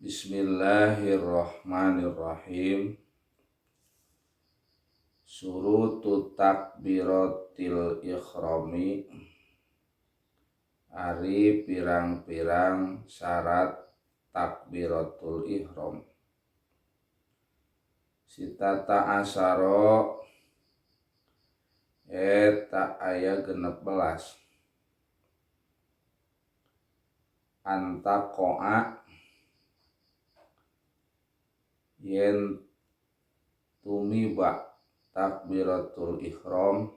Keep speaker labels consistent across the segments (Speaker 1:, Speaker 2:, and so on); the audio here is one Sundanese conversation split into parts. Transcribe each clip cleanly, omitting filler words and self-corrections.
Speaker 1: Bismillahirrahmanirrahim. Surutu takbiratil ihrami, ari pirang-pirang syarat takbiratul ihram. Sitata asaro eta aya 16. Antaqoa yen tumiba takbiratul ihram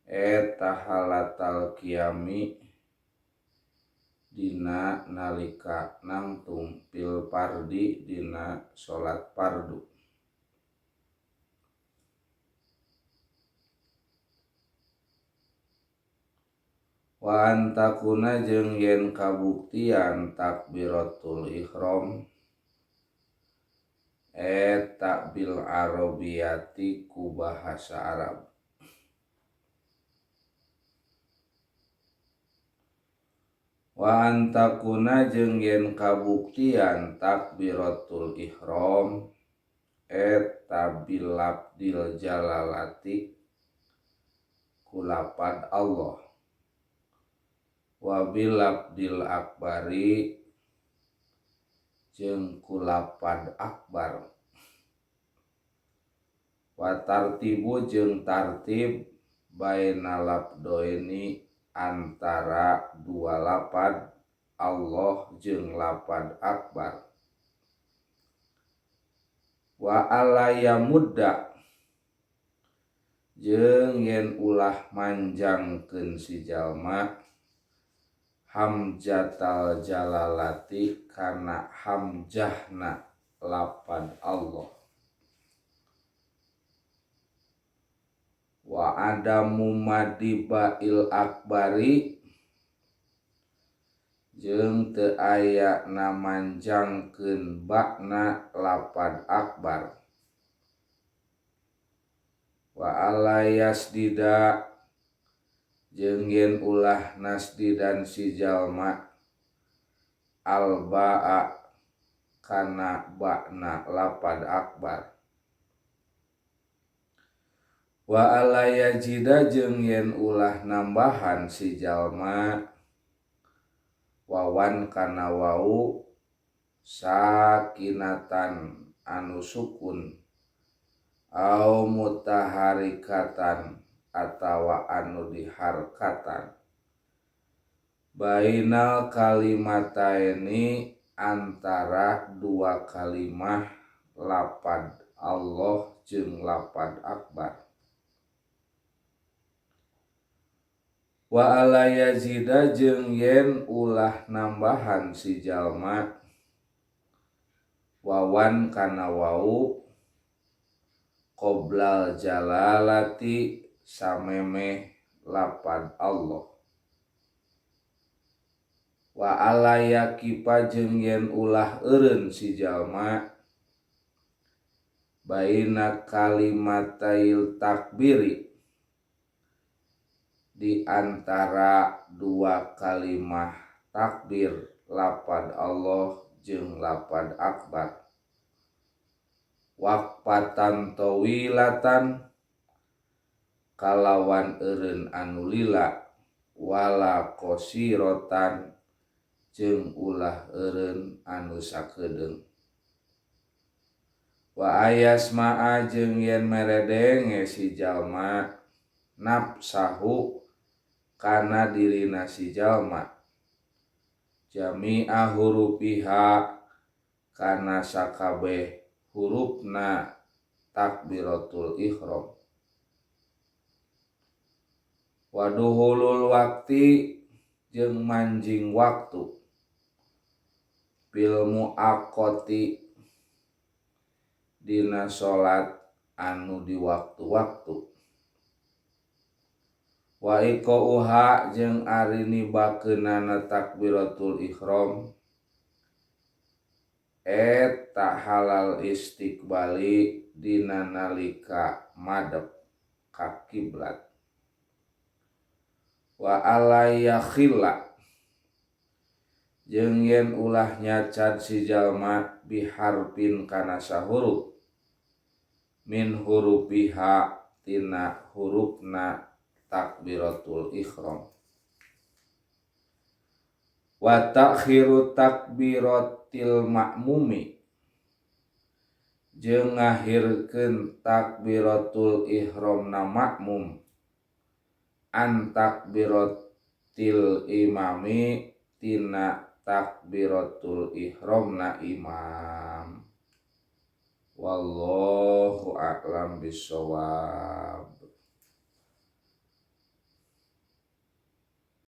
Speaker 1: eta halatal qiyami dina nalika nangtung fil fardi dina salat fardu. Wa antakuna jeung yen kabuktian takbiratul ihram eta bil arabiyati ku bahasa Arab. Wa antakuna jeung yen kabuktian takbiratul ihram eta bil labdil jalalati ku lapad Allah wa bil labdil akbari jeung ku lapad akbar. Wa tartibu jeung tartib baina labdoini antara dua lapad Allah jeung lapad akbar. Wa alaya mudda jeung yen ulah manjangkeun si jalma hamjatal jalalati kana hamjahna lapad Allah. Wa adamu madibail akbari jeung teu aya namanjangkeun bakna lapad akbar. Wa alayasdida jeung yen ulah nasdidan si jalma albaa kana bakna lapad akbar. Wa alayajida jeung yen ulah nambahan si jalma wawan kana wau sakinatan anu sukun au mutaharikatan atawa anu diharkatan bainal kalimataini antara dua kalimah lapad Allah jeung lapad akbar. Wa alayazida jeung yen ulah nambahan si jalma wawan kana wau qoblal jalalati samemeh lapad Allah. Wa alayakipa jeung yen ulah eureun si jalma baina kalimatail takbiri di antara dua kalimah takbir lapad Allah jeung lapad akbar. Waqfatan tawilatan kalawan eureun anu lila wala qasirotan jeung ulah eureun anu sakedeung. Wa ayasma'a jeung yen meredenge si jalma nafsahu kana dirina si jalma jami'a hurufiha kana sakabeh hurufna takbiratul ihram. Waduhulul wakti jeung manjing waktu fil muaqati dina salat anu di waktu-waktu. Wa iqauha jeung ari nibakeunana takbiratul ihram eta halal istiqbali dina nalika madep ka kiblat. Wa alaya khila Jeung yen ulah nyacad si jalma biharfin kana sahurup min hurufiha tina hurufna takbiratul ihram. Wa ta'khiru takbiratil ma'mumi jeung ngahirkeun takbiratul ihramna makmum an takbiratil imami tina takbiratul ihramna imam. Wallahu a'lam bissawab.